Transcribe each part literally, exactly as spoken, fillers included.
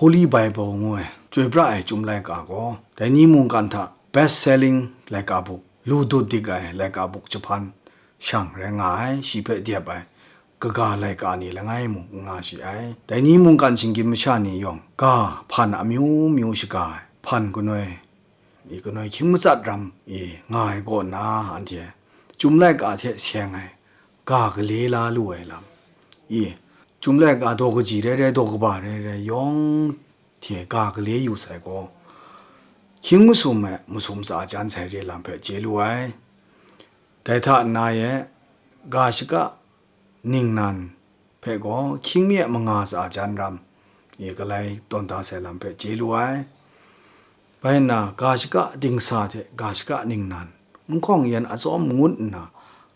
Holy Bible ngu ai chyoi pra ai Chyum Laika gaw, dai ni mungkan hta best selling laika buk, lu dut dik ai laika buk jahpan shang rai nga ai, shi hpe dep ai kaga laika ni langai mung n nga shi ai. Dai ni mungkan shinggyim masha ni yawng ga hpan amyu myu shaga ai, hpan kanoi, i kanoi hkying matsat ram i nga ai kaw na, anhte Chyum Laika hte seng ai ga gale la lu ai lam, i Chyum Laika daw kaji rai rai, daw kaba rai rai, yawng hte ga gale yu sai gaw, hkying masum ai masum tsa jan sai re lam hpe chye lu ai. Dai hta nna ye, ga shaka ningnan hpe gaw hkying mi a manga tsa jan ram e galai tawn da sai lam hpe chye lu ai. Bai nna, ga shaka dingsa hte ga shaka ningnan, nhkawng yan atsawm ngut nna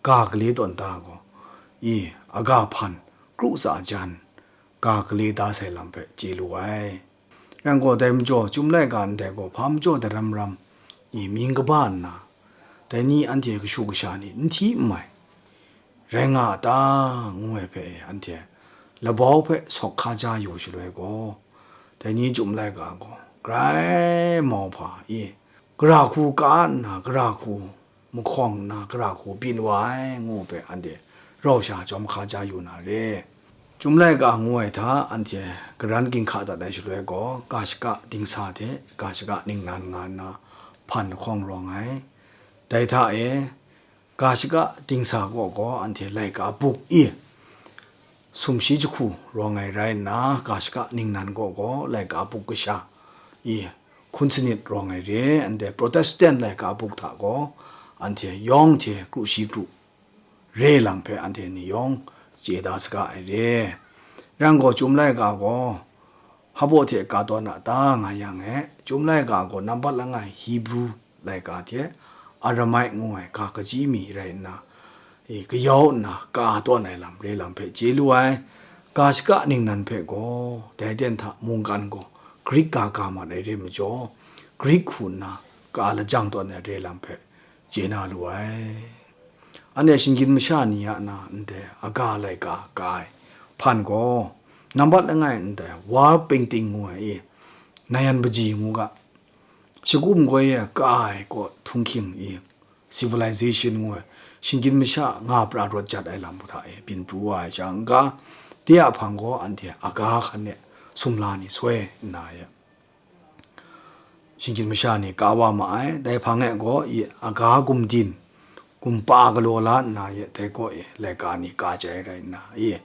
ga gale tawn da gaw, i aga hpan kru tsa jan, ga gale da sai lam hpe chye lu ai. Yang gaw, dai majaw Chyum Laika ndai gaw hpa majaw daram ram i mying kaba nna, dai ni anhte kashu kasha ni n hti n mai rai nga a ta, ngu ai hpe anhte labau hpe sawk hkaja yu shaloi gaw, dai ni Chyum Laika gaw grai mau hpa i, gara hku ka nna, gara hku mahkawng nna, gara hku byin wa ai, ngu hpe anhte rau sha jawm hkaja yu na re. Chyum Laika ngu ai hta anhte karan ginhka dat ai shaloi gaw, ga shaka dingsa hte ga shaka ningnan nga nna hpan lahkawng rawng ai. Dai hta e, ga shaka dingsa kaw gaw anhte laika buk i sumshi jahku rawng ai rai nna, ga shaka ningnan kaw gaw laika buk kasha i hkun sanit rawng ai re. Anhte Protestant laika buk hta gaw anhte yawng hte kru shi kru re lam hpe anhte ni yawng chye da saga ai re. Yang gaw, Chyum Laika gaw hpa baw hte ka tawn a ta nga yang e, Chyum Laika gaw nambat langai Hebru laika hte Aramai ngu ai ga kachyi mi rai nna, i, kayau nna ka tawn ai lam re lam hpe chye lu ai. Ga shaka ningnan hpe gaw, dai ten hta mungkan gaw Grik ga ga mat ai re majaw, Grik hku nna ka lajang tawn ai re lam hpe chye na lu ai. Anhte shinggyim masha ni a na ndai aga laika ka ai hpan gaw, nambat langai ndai wall painting ngu ai i, nayan baji ngu ga, shagu magoi e ka ai kaw htunghking i, civilization ngu ai, shinggyim masha nga pra rawt jat ai lam hta e byin pru wa ai sha n-ga, de a hpang gaw anhte aga hkan e sumla ni soi nna e, shinggyim masha ni ka wa ma ai. Dai hpang e gaw i aga gumdin, gumpa galaw la nna e, dai kaw e laika ni ka jai rai nna e,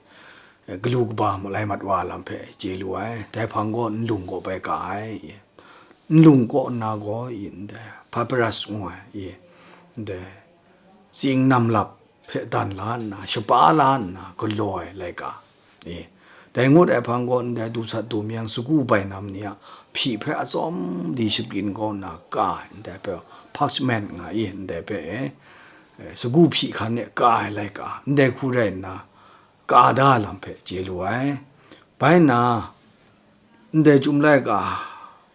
galu kaba malai mat wa lam hpe chye lu ai. Dai hpang gaw nlung kaw bai ka ai. Nlung kaw nna gaw i ndai papyrus ngu ai i ndai tsing nam lap hpe dan la nna, shapa la nna galaw ai laika e, dai ngut ai hpang gaw ndai dusat dumyeng sagu bainam ni a hpyi hpe atsawm di shapyin kau nna ka ai, ndai hpe parchment nga i, ndai hpe e, e, sagu hpyi hkan e ka ai laika, ndai hku rai nna, ka da lam hpe chye lu ai. Bai nna, ndai Chyum Laika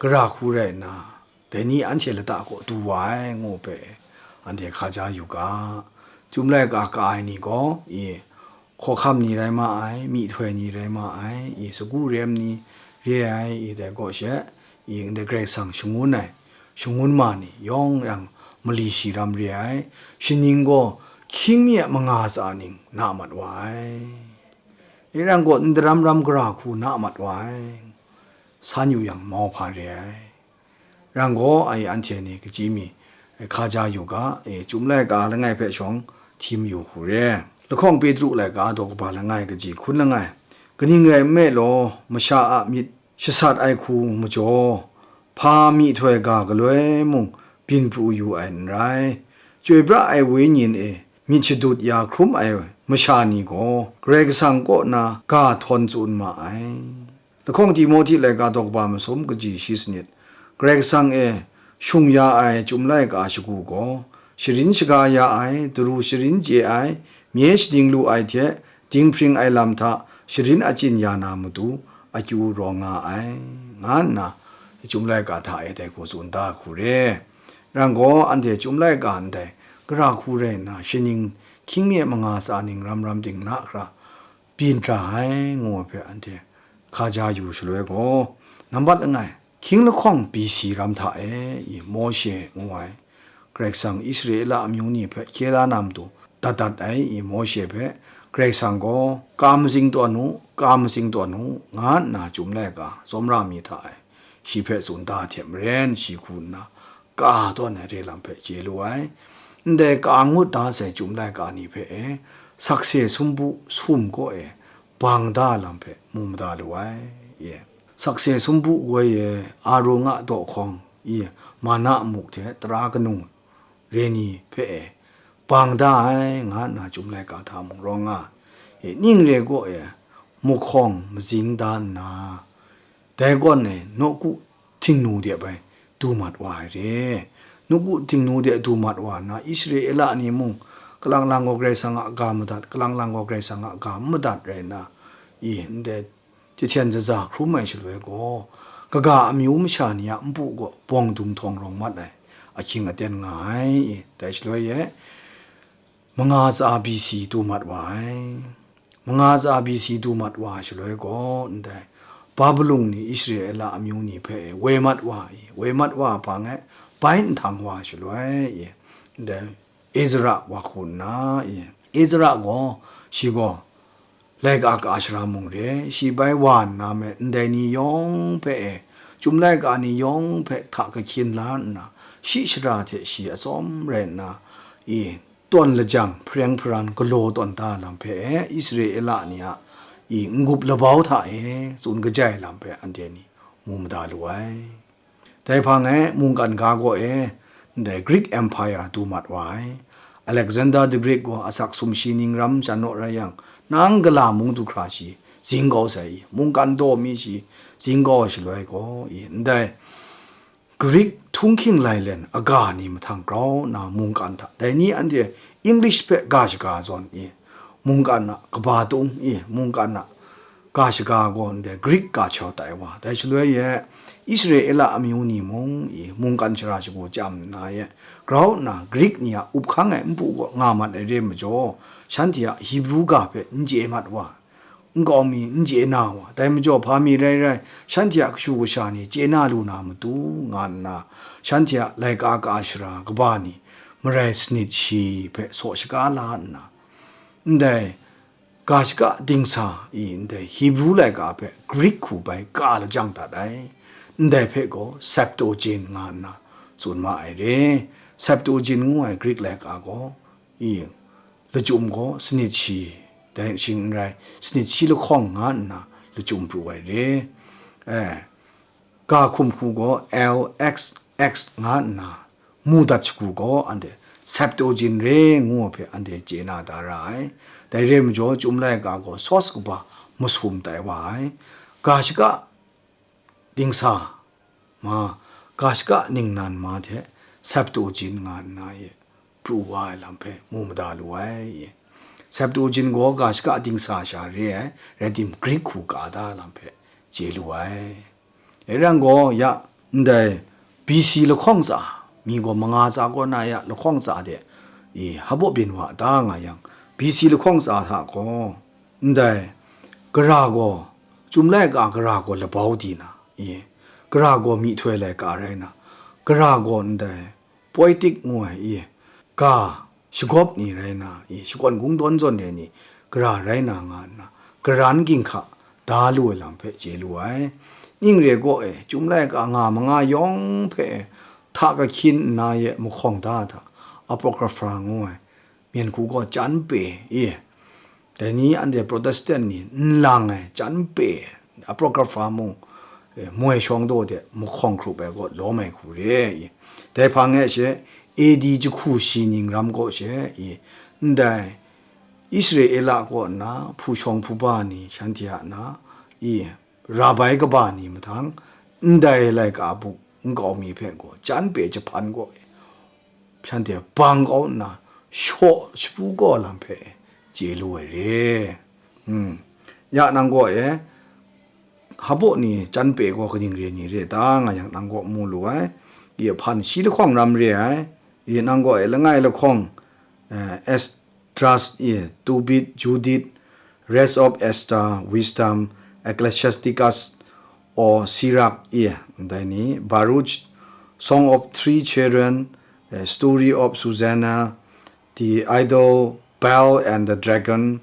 gara hku rai nna, dai ni anhte lata kaw du wa ai, ngu hpe anhte hkaja yu ga. Chyum Laika ka ai ni gaw, i, hkawhkam ni rai ma ai, myihtoi ni rai ma ai, i, sagu rem ni re ai, i, dai kaw she, i, ndai Karai Kasang shangun ai, shangun ma ni yawng yang mali shi ram re ai, shaning gaw hkying mi a manga tsa ning na mat wa ai. E rang gaw, ndaram ram gara hku na mat wa ai, san yu yang mau hpa re ai. Rang gaw, ai anhte ni kachyi mi, e, hkaja yu ga, e, Chyum Laika langai hpe shawng htim yu hku re. Lahkawng Petru laika daw kaba langai kaji hkun langai, kaning rai nme law, masha a myit shasat ai hku majaw, hpa myihtoi ga galoi mung byin pru yu ai n rai. Chyoi pra ai wenyi e myit shadut ya hkrum ai masha ni gaw, Karai Kasang kaw na ga htawn tsun ma ai. Lahkawng Timohti laika daw kaba masum kaji shi sanit, Karai Kasang e shung ya ai Chyum Laika shagu gaw, sharin shaga ya ai, daru sharin chye ai, mye shading lu ai hte, dinghpring ai lam hta sharin achyin ya na matu akyu rawng nga ai, nga nna Chyum Laika hta e dai hku tsun da hku re. Rang gaw, anhte Chyum Laika ndai gara hku rai nna, shaning hkying mi a manga tsa ning ram ram ting na hkra byin ra ai, ngu ai hpe anhte hkaja yu shaloi gaw, Nambat langai, hkying lahkawng B C ram hta e, i Mawshe ngu ai, Karai Kasang Israela amyu ni hpe hkye la na matu dat dat ai, i Mawshe hpe Karai Kasang gaw, "Ka matsing tawn u, ka matsing tawn u," nga nna Chyum laika tsawmra mi hta e shi hpe tsun da hte maren, shi hku nna ka tawn ai re lam hpe chye lu ai. Ndai ka ngut da sai Chyum laika ni hpe e, sakse sumpu sum kaw e bang da lam hpe mu mada lu ai. Ye. Sakse sumpu goi e, Arung a daw hkawng, ye, mana a muk hte tara kanu re ni hpe e bang da ai, nga nna Chyum laika hta mung rawng nga ai. Ning re gaw e, muhkawng mazing da nna, dai gawn e nawku htingnu de bai du mat wa ai re. Nawku htingnu de du mat wa nna, Israela ni mung, kalang lang gaw Karai Kasang a ga madat, kalang lang gaw Karai Kasang a ga n madat rai nna, i, ndai jahten zaza hkrum ai shaloi gaw, kaga amyu masha ni a npu gaw bawng dung htawng rawng mat ai, ahkying aten nga ai, i, dai shaloi e, manga tsa B C du mat wa ai. Manga tsa B C du mat wa shaloi gaw, ndai Babulon ni Israela amyu ni hpe woi mat wa i, woi mat wa hpang e bai nhtang wa shaloi, i, ndai Ezra wa hku nna, i, Ezra gaw, shi gaw, laika ka shara mung re, shi bai wa nna me, ndai ni yawng hpe e, Chyum laika ni yawng hpe hta kahkyin la nna, shi shara hte shi atsawm rai nna, i, tawn lajang, hpareng hparan galaw tawn da lam hpe e, Israela ni a, i, n-gup labau hta e tsun kajai lam hpe anhte ni mu mada lu ai. Dai hpang e mungkan ga gaw e, ndai Greek Empire du mat wa ai. Alexander the Great gaw asak sumshi ning ram sha naw rai yang, nang gala mung du hkra shi zing kau sai i, mungkan daw mi shi zing kau ai shaloi gaw i, ndai Greek htunghking lailen aga ni mahtang grau nna mungkan hta, dai ni anhte English hpe ga shaga zawn i, mungkan a kaba tung i, mungkan a ga shaga gaw ndai Greek ga shau tai wa. Dai shaloi e, Israela amyu ni mung i, mungkan shara shagu chyam nna e, grau nna Greek ni a up hkang ai npu gaw nga mat ai re majaw, shanhte a Hebru ga hpe n chye mat wa, nkau mi n chye na wa, dai majaw hpa mi rai rai, shanhte a kashu kasha ni chye na lu na matu, nga nna, shanhte a laika ka shara kaba ni marai sanit shi hpe saw shaga la nna, ndai ga shaka dingsa i ndai Hebru laika hpe Greek hku bai ka lajang dat ai. Ndai hpe gaw Septuagint nga nna tsun ma ai re. Septuagint ngu ai Greek laika gaw, i, lachyum gaw sanit shi, dai shing n rai, sanit shi lahkawng nga nna lachyum pru ai re. Eh, ga hkum hku gaw L X X nga nna mu dat shagu gaw anhte Septuagint re ngu ai hpe anhte chye na da ra ai. Dai re majaw, Chyum laika gaw source kaba masum tai wa ai. Ga shaka dingsa ma, ga shaka ningnan ma hte Septuagint nga nna e pru wa ai lam hpe mu mada lu ai. Septuagint gaw ga shaka dingsa sha re ai, rai tim, Greek hku ka da lam hpe chye lu ai. Dai rai yang gaw, ya, ndai B C lahkawng tsa, mi gaw manga tsa kaw na ya lahkawng tsa de, i, hpaw byin wa da nga yang, B C lahkawng tsa hta gaw, ndai gara gaw, Chyum laika gara gaw labau di na, i, gara gaw myihtoi laika rai na, gara gaw ndai poetic ngu ai, i, ga shagawp ni rai na, i, shakawn kungdawn zawn re ni gara rai na nga nna, karan ginhka da lu ai lam hpe chye lu ai. Ning re gaw e, Chyum laika nga manga yawng hpe hta kahkyin nna ye mahkawng da hta, Apocrypha ngu ai, myen hku gaw chyan pe, i, dai ni anhte Protestant ni n lang ai chyan pe, Apocrypha mung, eh, moi shawng daw de mahkawng hkrup ai gaw lawm ai hku re i. Dai hpang e she A D jahku shi ning ram gaw she i, ndai Israela kaw nna hpu shawng hpu ba ni shanhte a na i, rabai kaba ni mahtang, ndai laika buk nkau mi hpe gaw chyan pe jahpan gaw e, shanhte bang kau nna shaw shapu kau lam hpe chye lu ai re. Hmm. Ya nang gaw e, hpaw ni chyan pe gaw kaning re ni re ta nga yang nang gaw mu lu ai. I hpan shi lahkawng ram re ai. I nang gaw e langai lahkawng, eh, Esdras, i, Tobit, Judith, Rest of Esther, Wisdom, Ecclesiasticus, or Sirach, i, ndai ni, Baruch, Song of Three Children, eh, Story of Susanna, The Idol, Bel and the Dragon,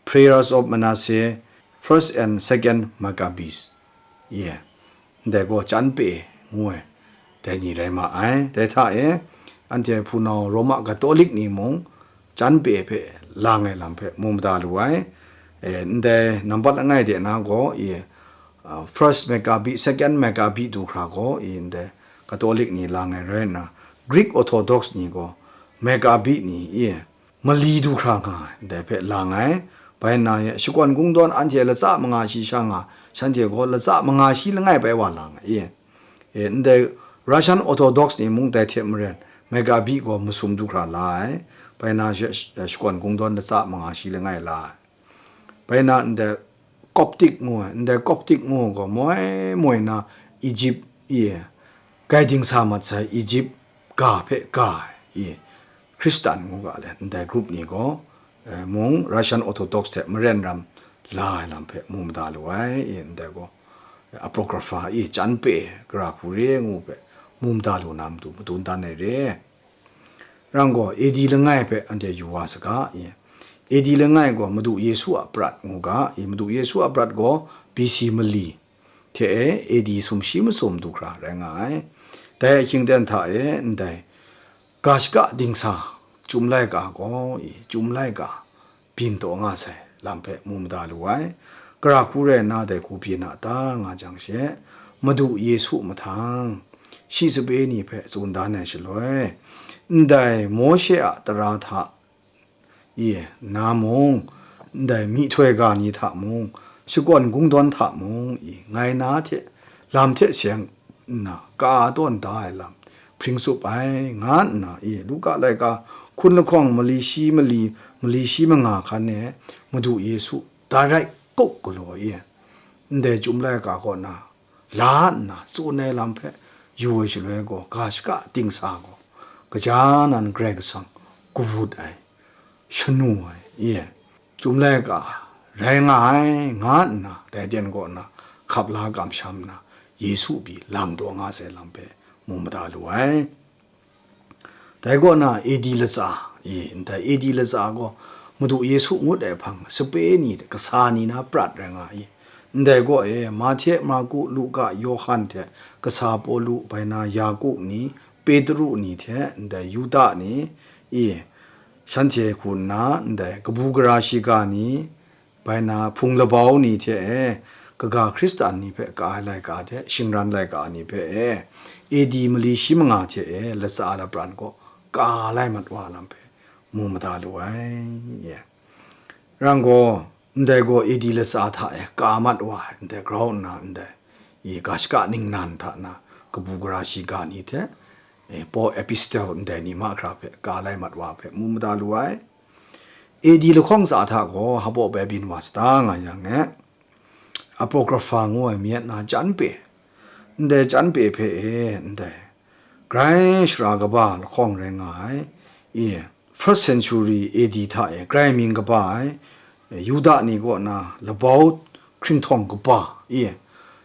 Prayers of Manasseh, First and Second Maccabees, i, ndai gaw Chyanpe ngu ai, dai ni rai ma ai. Dai hta e, anhte hpunau Roma Katolik ni mung, Chyanpe hpe lang ai lam hpe mu mada lu ai. E, ndai nambat langai de na gaw, i, a, First Maccabees, Second Maccabees du hkra gaw, i, ndai Katolik ni lang ai rai nna, Greek Orthodox ni gaw Maccabees ni, i, mali du hkra nga ai, ndai hpe lang ai. Bai nna, i, shakawn kungdawn anhte latsa manga shi sha nga, shanhte gaw latsa manga shi langai bai wa lang ai, i. E, ndai Russian Orthodox ni mung dai hte maren, Maccabees gaw masum du hkra la ai. Bai na she, sh-, shakawn kungdawn latsa manga shi langai la ai. Bai na ndai Coptic ngu ai, ndai Coptic ngu ai gaw moi moi na Egypt, i, gai dingsa mat sai Egypt ga hpe ga ai, i, Hkristan ngu ga le, ndai group ni gaw, eh, mung Russian Orthodox hte maren ram la ai lam hpe mu mada lu ai, i, ndai gaw, Apocrypha, i, Chyanpe, Gara Hku Re ngu hpe mu mada lu na matu madun dan ai re. Rang gaw, A D langai hpe anhte yu wa saga, i, A D langai gaw Madu Yesu a prat ngu ga, i, Madu Yesu a prat gaw B C mali hte e A D sumshi masum du hkra rai nga ai. Dai ahkying ten hta e ndai ga shaka dingsa, Chyum Laika gaw, i, Chyum Laika byin taw nga sai lam hpe mu mada lu ai. Gara hku rai nna dai hku byin a ta nga jang she, Madu Yesu mahtang, shi sape ni hpe tsun dan ai shaloi, ndai Mawshe a tara hta, i, na mung, ndai myihtoi ga ni hta mung, shakawn kungdawn hta mung, i, ngai na hte lam hte seng nna ka tawn da ai lam hpring tsup ai, nga nna, i, Luka laika hkun lahkawng mali shi mali, mali shi manga hkan e Madu Yesu darai kup galaw i, ndai Chyum Laika kaw na la nna tsun ai lam hpe yu ai shaloi gaw, ga shaka dingsa gaw, gaja nan Karai Kasang kawut ai, shanu ai, i, Chyum Laika rai nga ai, nga nna, dai ten kaw na hkap la kamsham nna, Yesu pyi lang taw nga sai lam hpe mu mada lu ai. Dai kaw na A D latsa, i, ndai A D latsa gaw Madu Yesu ngut ai hpang sape ni hte kasa ni na prat rai nga i. Ndai kaw e, Mahte, Marku, Luka, Yawhan hte kasa Pawlu, bai na Yaku ni, Petru ni hte ndai Yuda ni, i, shanhte hku nna ndai kabu gara shiga ni, bai na hpung labau ni hte e, kaga Hkristan ni hpe ka ai laika hte shingran laika ni hpe e, A D mali shi manga hte e latsa lapran gaw ka lai mat wa lam hpe mu mada lu ai. Ye. Rang gaw, ndai gaw A D latsa hta e ka mat wa ai, ndai grau nna ndai, i, ga shaka ningnan hta na kabu gara shiga ni hte, e, Paul epistle ndai ni mahkra hpe ka lai mat wa hpe mu mada lu ai. A D lahkawng tsa hta gaw hpaw bai byin wa sata nga yang e, Apocrypha ngu ai myit na Chyanpe, ndai Chyanpe hpe e, ndai grai shara kaba lahkawng rai nga ai, i, first century A D hta e grai mying kaba ai, Yuda ni kaw na labau hkringhtawng kaba, i,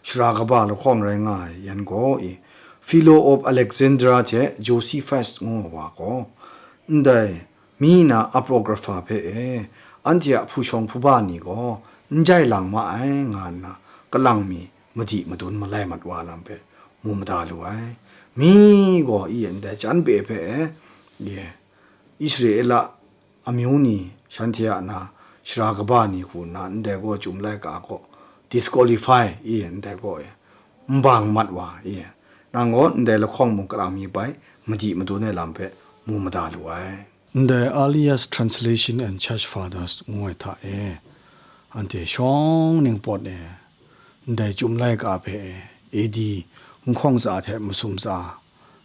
shara kaba lahkawng rai nga ai yan gaw, i, Philo of Alexandria hte Josephus ngu ai wa gaw, ndai mi na Apocrypha hpe e, anhte a hpu shawng hpu ba ni gaw n jai lang ma ai, nga nna kalang mi madi madun malai mat wa lam hpe mu mada lu ai. Mi gaw i ndai Chyanpe hpe e, ye, Israela amyu ni shanhte a na shara kaba ni hku nna ndai gaw Chyum Laika gaw disqualify, i ndai gaw e, n bang mat wa, i, nang gaw ndai lahkawng mung kalang mi bai madi madun ai lam hpe mu mada lu ai. Ndai Earliest Translation and Church Fathers ngu ai hta e, anhte shawng ningpawt e, ndai Chyum Laika hpe e, A D nhkawng tsa hte masum tsa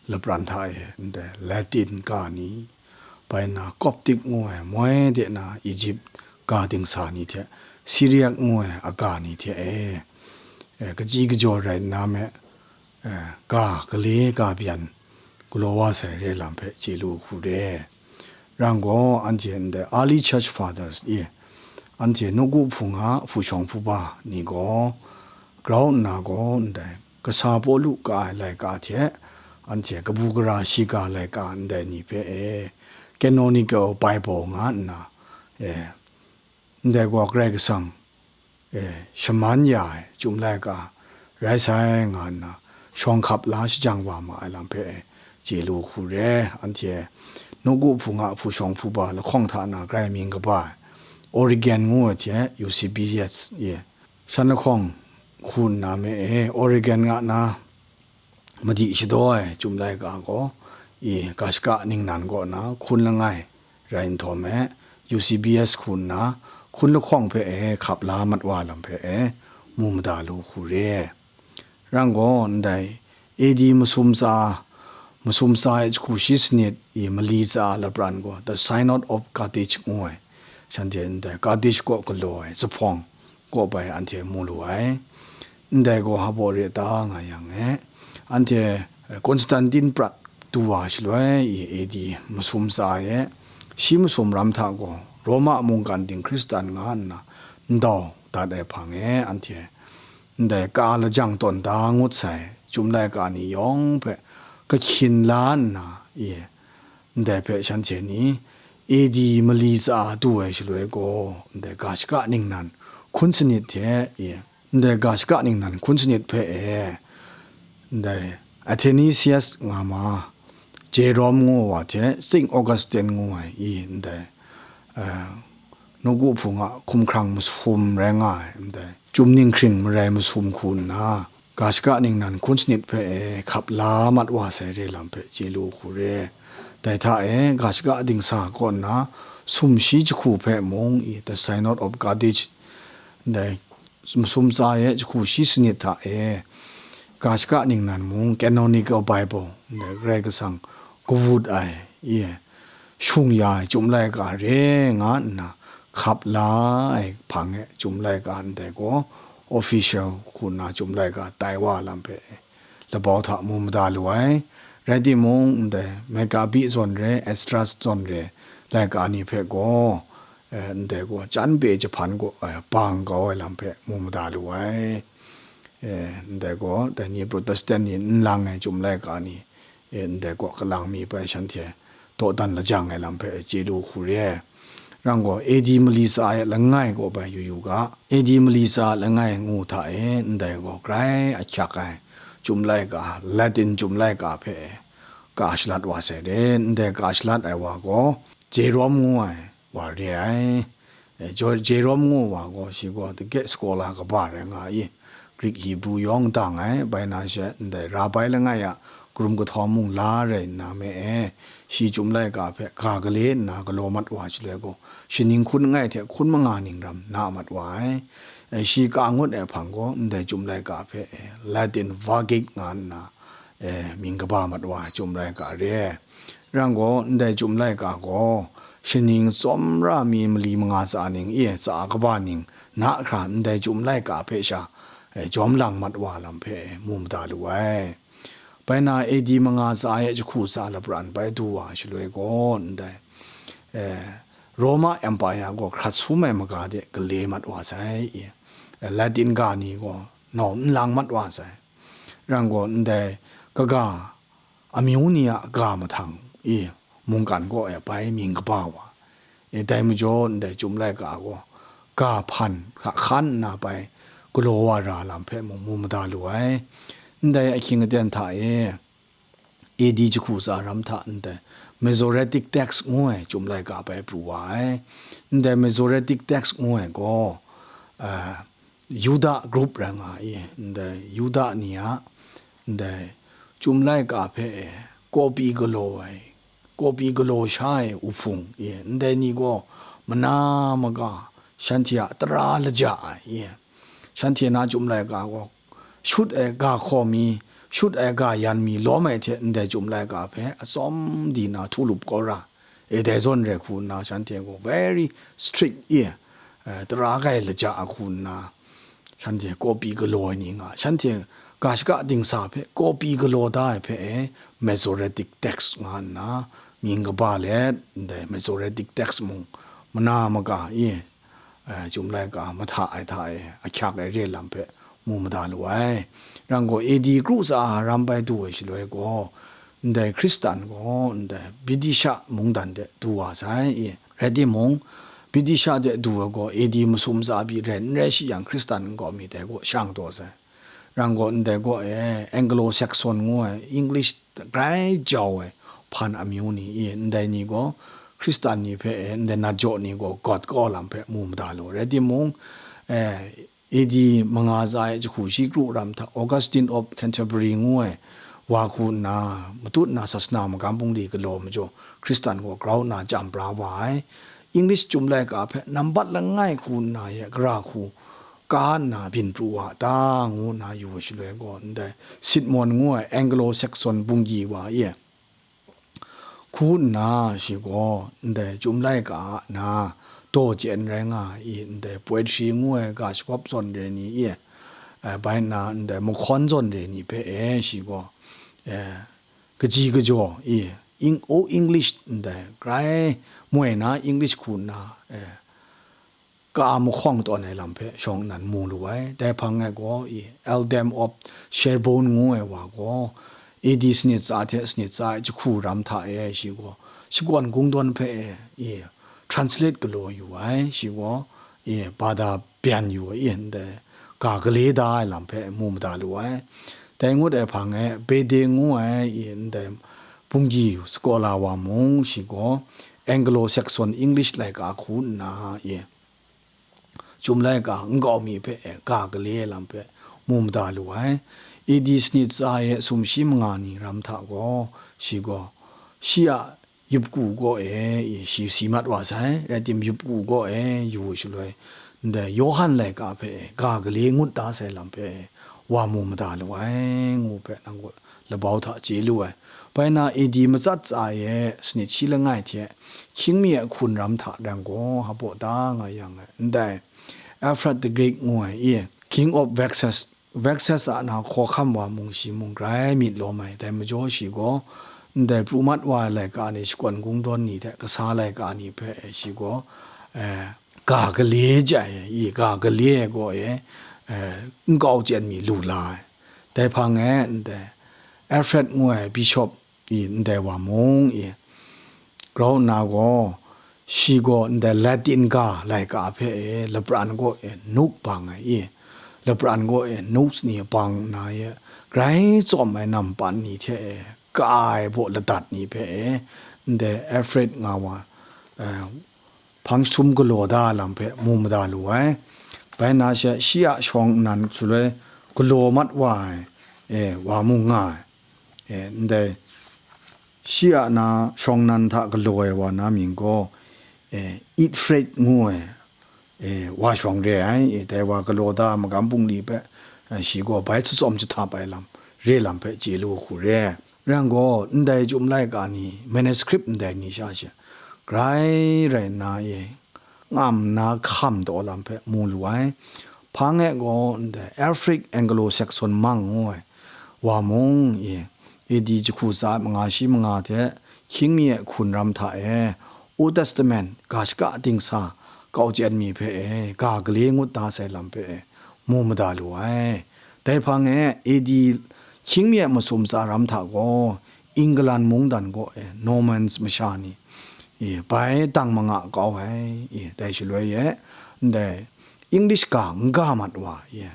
lapran hta e, ndai Latin ga ni, bai na Coptic ngu ai moi de na Egypt ga dingsa ni hte, Syriac ngu ai aga ni hte e, e, kachyi kajaw rai nna me, eh, ga gale ga byan galaw wa sai re lam hpe chye lu hku re. Rang gaw, anhte ndai Early Church Fathers e, anhte nawku hpung a hpu shawng hpu ba ni gaw, grau nna gaw ndai, kasa Pawlu ka ai laika hte, anhte kabu gara shiga laika ndai ni hpe e, Canonical Bible nga nna, e, ndai gaw Karai Kasang, e, shaman ya ai chyum laika rai sai nga nna, shawng hkap la shajang wa ma ai lam hpe, e, chye lu hku re. Anhte nawku hpunga hpu shawng hpu ba lahkawng hta na grai mying kaba ai, Origen ngu ai hte Eusebius, e, shan lahkawng hku nna me e, Origen nga na madi shadaw ai chyum laika gaw, e, ga shaka ningnan kaw na hkun langai rai nhtawm e, Eusebius hku nna hkun lahkawng hpe e hkap la mat wa lam hpe e mu mada lu hku re. Rang gaw ndai A D masum tsa, masum tsa e jahku shi sanit i mali tsa lapran gaw The Synod of Carthage ngu ai, shanhte ndai Carthage kaw galaw ai zuphpawng kaw bai anhte mu lu ai. Ndai gaw hpa baw re ta nga yang e, anhte, eh, Constantine prat du wa shaloi i A D masum tsa e, shi masum ram hta gaw Roma mungkan ting Hkristan nga nna ndau dat ai hpang e, anhte ndai ka lajang tawn da ngut sai, chyum laika ni yawng hpe kahkyin la nna, i, ndai hpe shanhte ni A D mali tsa du ai shaloi gaw, ndai ga shaka ningnan hkun sanit hte, i, ndai ga shaka ningnan hkun sanit hpe e, ndai Athanasius nga ma, Jerome ngu wa hte Saint Augustine ngu ai, i, ndai, eh, nawku hpunga hkumhkrang masum rai nga ai, ndai, chyum ninghkring marai masum hku nna, ga shaka ningnan hkun sanit hpe e hkap la mat wa sai re lam hpe chye lu hku re. Dai hta e, ga shaka dingsa kaw nna, sumshi jahku hpe mung i, The Synod of Carthage, ndai masum tsa e jahku shi sanit hta e, ga shaka ningnan mung Canonical Bible, ndai Karai Kasang kawut ai, i, shung ya ai chyum laika re nga nna hkap la ai hpang e, chyum laika ndai gaw official hku nna chyum laika tai wa lam hpe labau hta mu mada lu ai. Rai timung, ndai Maccabi zawn re, Esdras zawn re, laika ni hpe gaw, eh, ndai gaw chyan pe jahpan gaw, eh, bang kau ai lam hpe mu mada lu ai. Eh, ndai gaw, dai ni Protestant ni n lang ai chyum laika ni, e, ndai kaw kalang mi bai shanhte dawdan lajang ai lam hpe chye lu hku re ai. Rang gaw, A D mali tsa e langai kaw bai yu yu ga, A D mali tsa langai ngu hta e, ndai gaw grai ahkyak ai chyum laika, Latin chyum laika hpe ka shalat wa sai re. Ndai ka shalat ai wa gaw, Jerome ngu ai wa re ai. E, Jo-, Jerome ngu wa gaw, shi gaw the great scholar kaba rai nga i, Greek Hebrew yawng dang ai, bai na she ndai Rabai langai a karum kahtawng mung la rai nna me e, shi chyum laika hpe ga gale nna galaw mat wa shaloi gaw, shaning hkun langai hte hkun manga ning ram na mat wa ai. E, shi ka ngut ai hpang gaw, ndai chyum laika hpe, e, Latin Vulgate nga nna, e, mying kaba mat wa ai chyum laika re ai. Rang gaw, ndai chyum laika gaw, shaning tsawmra mi mali manga tsa ning e tsa kaba ning na hkra ndai chyum laika hpe sha, e, jawm lang mat wa lam hpe mu mada lu ai. Bai na A D manga tsa e jahku tsa lapran bai du wa shaloi gaw, ndai, e, Roma Empire gaw hkrat sum ai maga de gale mat wa sai, e, Latin ga ni gaw nau n lang mat wa sai. Rang gaw, ndai kaga amyu ni a ga mahtang e, mungkan kaw e bai mying kaba wa, e, dai majaw ndai chyum laika gaw ga hpan hka hkan nna bai galaw wa ra lam hpe mung mu mada lu ai. Ndai ahkying aten hta e, A D jahku tsa ram hta ndai Masoretic text ngu ai chyum laika bai pru wa ai. Ndai Masoretic text ngu ai gaw, a, Yuda group rai nga i, ndai Yuda ni a, ndai chyum laika hpe e, kawpyi galaw ai, kawpyi galaw sha ai uhpung e, ndai ni gaw mana maga shanhte a tara laja ai e, shanhte na chyum laika gaw shut ai ga hkaw mi, shut ai ga yan mi lawm ai hte ndai chyum laika hpe atsawm di na htu lup kau ra, e, dai zawn rai hku nna shanhte gaw very strict e, e, tara kai laja a hku nna, shanhte kawpyi galaw ai ni nga, shanhte ga shaka dingsa hpe kawpyi galaw da ai hpe e, Masoretic text nga nna mying kaba let, ndai Masoretic text mung mana maga e, e, chyum laika mahta ai hta e ahkyak ai re lam hpe mu mada lu ai. Rang gaw A D kru tsa ram bai du ai shaloi gaw, ndai Hkristan gaw ndai Britisha mungdan de du wa sai i. Rai timung, Britisha de du ai gaw A D masum tsa pyi rai n rai shi yang, Hkristan nkau mi dai gaw shang taw sai. Rang gaw ndai gaw e Anglo-Saxon ngu ai English grai jau ai hpan amyu ni i, ndai ni gaw Hkristan ni hpe e ndai nat jaw ni gaw gawt kau lam hpe mu mada lu. Rai timung, e, A D manga tsa e jahku shi kru ram hta Augustine of Canterbury ngu ai wa hku nna, matut nna sasana magam bungli galaw majaw, Hkristan gaw grau nna chyam pra wa ai. English Chyum Laika hpe nambat langai hku nna ye gara hku ka nna byin pru wa ta, ngu nna yu ai shaloi gaw, ndai Sidmon ngu ai Anglo-Saxon bungli wa e, hku nna shi gaw ndai Chyum Laika a na daw chyen rai nga ai, ndai poetry ngu ai ga shagawp zawn re ni e, eh, bai nna ndai mahkawn zawn re ni hpe e shi gaw, eh, kaji kajaw i, Eng-, o English ndai grai moi na English hku nna, eh, ka mahkawng tawn ai lam hpe shawng nnan mu lu ai. Dai hpang e gaw i, Eldam of Sherborne ngu ai wa gaw, A D sanit tsa hte sanit tsa ai jahku ram hta e shi gaw, shakawn kungdawn hpe e i, translate galaw yu ai. Shi gaw i, bada byan yu ai, i ndai ga gale da ai lam hpe mu mada lu ai. Dai ngut ai hpang e, Bede ngu ai i ndai bungli scholar wa mung shi gaw, Anglo-Saxon English laika hku nna i, Chyum Laika nkau mi hpe ga gale ai lam hpe mu mada lu ai. A D sanit tsa e sumshi manga ni ram hta gaw, shi gaw, shi a yupku gaw e, shi si mat wa sai, rai tim yupku gaw e yu shaloi, ndai Yawhan laika hpe ga gale ngut da sai lam hpe wa mu mada lu ai, ngu hpe nang gaw labau hta chye lu ai. Bai na A D matsat tsa e sanit shi langai hte, hkying mi a hkun ram hta rang gaw, hpaw da nga yang ai, ndai Alfred the Great ngu ai i, King of Wessex, Wessex a na hkawhkam wa mung shi mung grai myit lawm ai, dai majaw shi gaw, ndai pru mat wa ai laika ni, shakawn kungdawn ni hte kasa laika ni hpe shi gaw, eh, ga gale jai ai, i ga gale ai gaw e, eh, nkau chyen mi lu la ai. Dai hpang e ndai Alfred ngu ai bishop i ndai wa mung i, grau nna gaw, shi gaw ndai Latin ga laika hpe e lapran gaw e nuk bang ai i, lapran gaw e nuk ni bang nna e, grai tsawm ai nampan ni hte e ka ai baw ladat ni hpe e, ndai Alfred nga wa, eh, hpang jahtum galaw da ai lam hpe mu mada lu ai. Bai na she, shi a shawng nnan shaloi galaw mat wa ai, e, wa mung nga ai. E, ndai shi a na shawng nnan hta galaw ai wa na mying gaw, e, Eadfried ngu ai, e, wa shawng re ai. E, dai wa galaw da ai magam bungli hpe, e, shi gaw bai tsawm jahtap ai lam, re lam hpe chye lu hku re ai. Rai yang gaw, ndai Chyum Laika ni, manuscript ndai ni sha she, grai rai nna e, ngam nna hkam taw lam hpe mu lu ai. Hpang e gaw ndai Alfred Anglo-Saxon mang ngu ai wa mung i, A D jahku tsa manga shi manga hte hkying mi ai hkun ram hta e, Old Testament ga shaka dingsa kau chyen mi hpe e, ga gale ngut da sai lam hpe e, mu mada lu ai. Dai hpang e A D hkying mi ai masum tsa ram hta gaw, England mungdan gaw e, Normans masha ni, e, bai dang manga kau ai, e, dai shaloi e, ndai English ga n ga mat wa, e,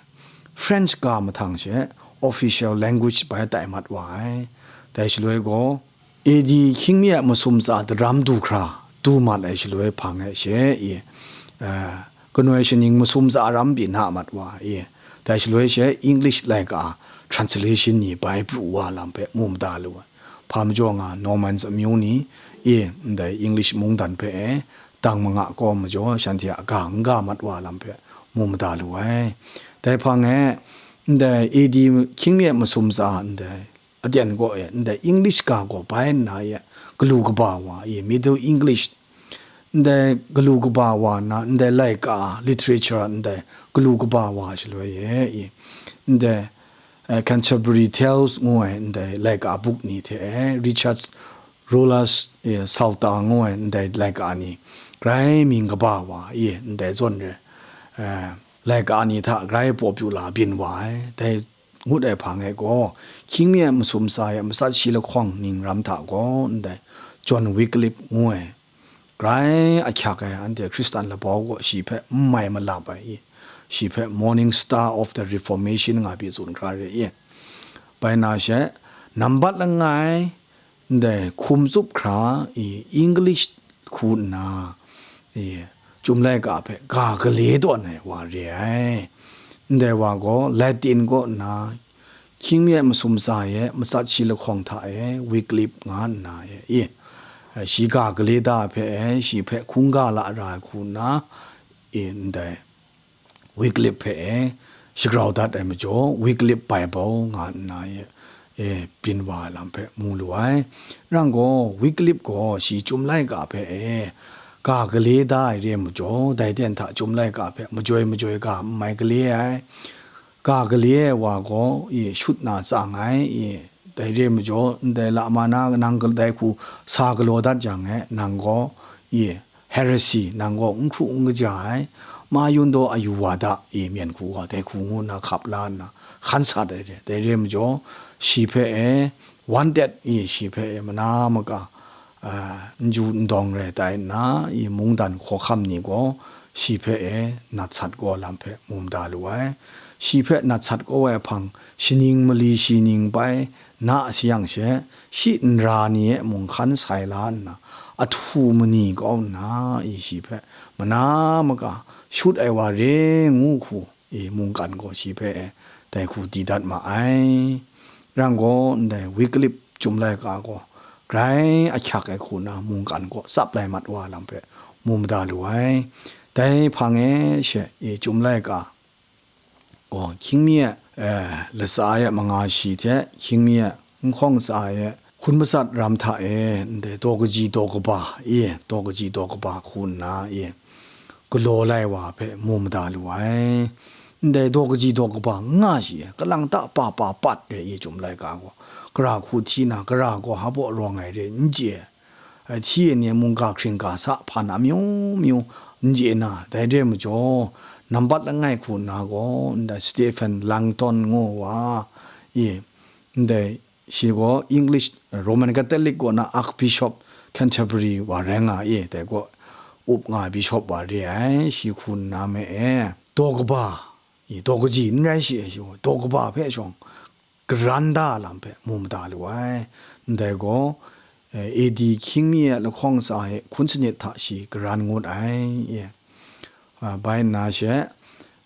French ga mahtang she official language bai tai mat wa ai. Dai shaloi gaw, A D hkying mi ai masum tsa daram du hkra du mat ai shaloi hpang e she, e, a, kanoi shaning masum tsa ram pyi na mat wa, e, dai shaloi she English laika translation ni bai pru wa lam hpe mu mada lu ai. Hpa majaw nga Normans amyu ni, e, ndai English mungdan hpe e, dang manga kau majaw shanhte a ga n ga mat wa lam hpe mu mada lu ai. Dai hpang e, ndai A D hkying mi ai masum tsa ndai aten gaw e, ndai English ga gaw bai nna e, galu kaba wa e, Middle English, ndai galu kaba wa nna, ndai laika, literature, ndai galu kaba wa shaloi e, e, ndai, eh, Canterbury Tales ngu ai, ndai laika buk ni hte e, Richard Rolhas, e, Salter ngu ai, ndai laika ni, grai mying kaba wa, e, ndai zawn re, eh, laika ni hta grai popular byin wa ai. Dai ngut ai hpang e gaw, hkying mi ai masum tsa e matsat shi lahkawng ning ram hta gaw, ndai John Wycliffe ngu ai, grai ahkyak ai, anhte Hkristan labau gaw shi hpe n mai malap ai i, shi hpe Morning Star of the Reformation nga pyi tsun hkra re i. Bai na she, nambat langai, ndai hkum tsup hkra i, English hku nna i, Chyum laika hpe ga gale tawn ai wa re ai. Ndai wa gaw Latin kaw nna, hkying mi ai masum tsa e matsat shi lahkawng hta e Wycliffe nga nna e, i, shi ga gale da hpe e, shi hpe hkungga la ra ai hku nna, i, ndai Wycliffe hpe e shagrau dat ai majaw, Wycliffe Bible nga nna e, e, byin wa ai lam hpe mu lu ai. Rang gaw, Wycliffe gaw shi Chyum laika hpe e ga gale da ai re majaw, dai ten hta Chyum laika hpe majoi majoi ga n mai gale ai. Ga gale ai wa gaw, i, shut na tsang ai, i, dai re majaw, ndai lama na nang gal-, dai hku sa galaw dat jang e, nang gaw, i, heresy, nang gaw n hkru n kaja ai, ma yun daw ayu wa da, i, myen hku gaw, dai hku ngu nna hkap la nna, hkan sat ai re. Dai re majaw, shi hpe e, wanted, i, shi hpe e, mana maka, a, n ju n dawng rai tai nna, i, mungdan hkawhkam ni gaw shi hpe e nat sat gaw lam hpe mu mada lu ai. Shi hpe nat sat kau ai hpang, shaning mali shi ning bai na a sayang she, shi nra ni e mung hkan sai la nna, ahtu mani kau nna, i, shi hpe mana maka shut ai wa re ngu hku, i, mungkan gaw shi hpe e dai hku di dat ma ai. Rang gaw, ndai Wycliffe Chyum laika gaw grai ahkyak ai hku na mungkan gaw tsap lai mat wa lam hpe mu mada lu ai. Dai hpang e she, i, Chyum laika gaw hkying mi e, eh, latsa e manga shi hte hkying mi e nhkawng tsa e hkun matsat ram hta e, ndai daw kaji daw kaba i, daw kaji daw kaba hku nna i, galaw lai wa hpe mu mada lu ai. Ndai daw kaji daw kaba n nga shi e, kalang ta pa pa pat re i, Chyum laika gaw, gara hku hti na, gara gaw hpa baw rawng ai re n chye ai. Ai, hti ai ni mungga hkringga sa hpan amyu myu n chye na, dai re ai majaw, nambat langai hku nna gaw, ndai Stephen Langton ngu wa, i, ndai shi gaw English Roman Catholic kaw na Archbishop Canterbury wa rai nga i, dai gaw up nga ai bishop wa re ai, shi hku nna me e, daw kaba, i, daw kaji n rai shi ai, shi gaw daw kaba hpe shawng, garan da lam hpe mu mada lu ai. Ndai gaw, eh, A D hkying mi e lahkawng tsa e hkun sanit hta shi garan ngut ai, e. Ah, bai nna she,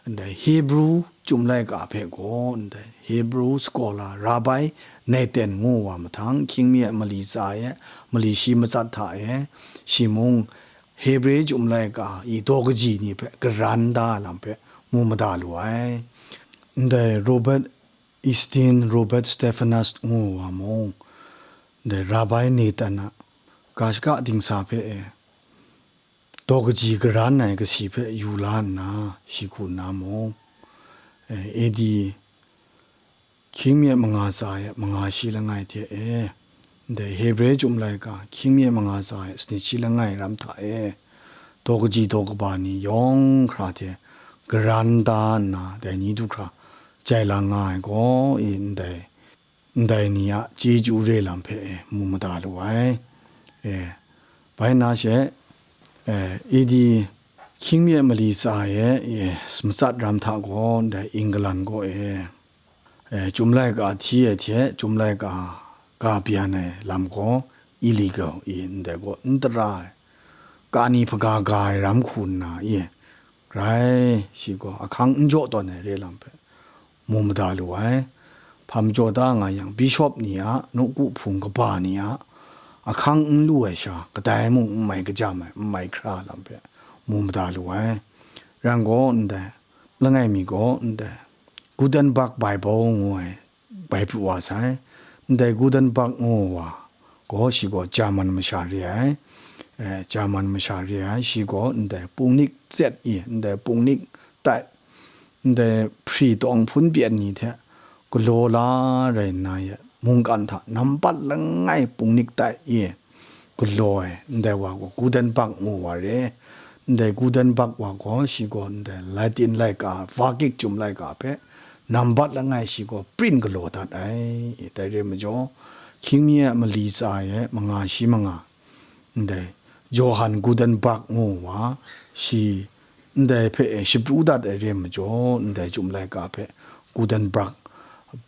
ndai Hebrew Chyum laika hpe gaw, ndai Hebrew scholar Rabbi Nathan ngu wa mahtang, hkying mi e mali tsa e, mali shi matsat hta e, shi mung Hebre Chyum laika i daw kaji ni hpe garan da ai lam hpe mu mada lu ai. Ndai Robert Easton, Robert Stephanus ngu wa mung, ndai Rabbi Nathan a ga shaka dingsa hpe e, daw kaji garan ai kasi hpe yu la nna, shi hku nna mung, eh, A D hkying mi e manga tsa e manga shi langai hte e, ndai Hebre Chyum laika hkying mi e manga tsa e sanit shi langai ram hta e, daw kaji daw kaba ni yawng hkra hte garan da nna, dai ni du hkra jai lang nga ai gaw, i, ndai, ndai ni a chyeju re lam hpe, e, mu mada lu ai. E, bai nna she, e, A D hkying mi e mali tsa e, e, matsat ram hta gaw, ndai England kaw e, e, Chyum laika hti ai hte Chyum laika ga byan ai lam gaw illegal i, ndai gaw n tara ai, kani hpaga ga ai ram hku nna i, grai shi gaw ahkang n jaw tawn ai re lam hpe mu mada lu ai. Hpa majaw da nga yang, bishop ni a, nawku hpung kaba ni a ahkang n lu ai sha, kadai mung n mai kajam ai, n mai hkra lam hpe mu mada lu ai. Rai gaw, ndai langai mi gaw, ndai Gutenberg Bible ngu ai bai pru wa sai. Ndai Gutenberg ngu wa gaw, shi gaw German masha re ai. E, German masha re ai, shi gaw ndai pungnik zet i, ndai pungnik tai, ndai hpri tawng hpun pyen ni hte galaw la rai nna e, mungkan hta nambat langai pungnik tai i, galaw ai, ndai wa gaw Gutenberg ngu wa re. Ndai Gutenberg wa gaw shi gaw ndai Latin laika, Vargik chyum laika hpe nambat langai shi gaw print galaw dat ai. Dai re ai majaw, hkyingmi a mali tsa e manga shi manga, ndai Johann Gutenberg ngu wa, shi ndai hpe e shapru dat ai re ai majaw, ndai chyum laika hpe Gutenberg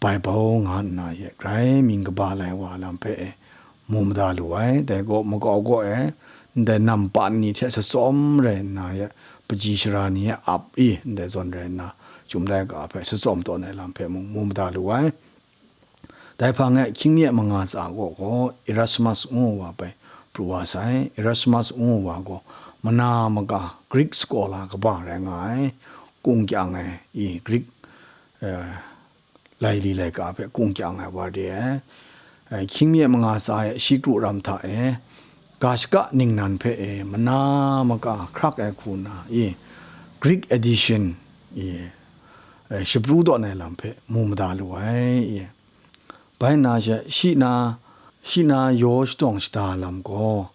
Bible nga nna ye grai mying kaba lai wa lam hpe e mu mada lu ai. Dai gaw makau kaw e, ndai nampan ni hte shatsawm rai nna ye, paji sara ni e ap i, ndai zawn rai nna, chyum laika hpe shatsawm tawn ai lam hpe mung mu mada lu ai. Dai hpang e hkyingmi a manga tsa kaw gaw Erasmus ngu wa bai pru wa sai. Erasmus ngu wa gaw mana maka Greek scholar kaba rai nga ai, kung kyang ai i Greek, eh, laili laika hpe kung kyang ai wa re ai. Eh, hkyingmi a manga tsa e shi kru ram hta e, ga shaka ningnan hpe e mana maka hkrak ai hku na i Greek edition i, eh, shapru tawn ai lam hpe mu mada lu ai i. Bai nna she, shi na, shi na yaw shadawng shada lam gaw,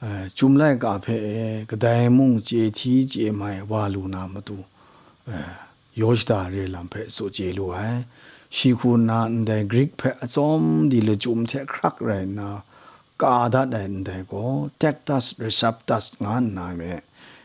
eh, chyum laika hpe e kadai mung chye hti chye mai wa lu na matu, eh, yaw shada re lam hpe tsaw chye lu ai. Shi hku nna ndai Greek hpe atsawm di lachyum hte hkrak rai nna, ka dat ai ndai gaw Tactus Receptus nga nna me,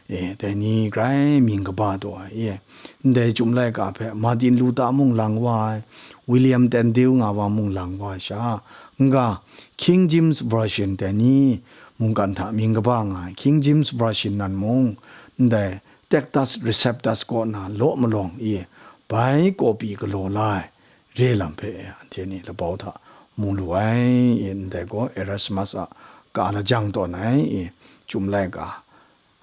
e, dai ni grai mying kaba taw ai, e, ndai chyum laika hpe Martin Luther mung lang wa ai, William Tyndale nga wa mung lang wa ai sha, n-ga, King James Version dai ni mungkan hta mying kaba nga ai, King James Version nan mung, ndai Tactus Receptus kaw na law malawng, e, bai kawpyi galaw la ai, re lam hpe, e, anhte ni labau hta mu lu ai, e, ndai gaw Erasmus a ka lajang tawn ai, e, chyum laika,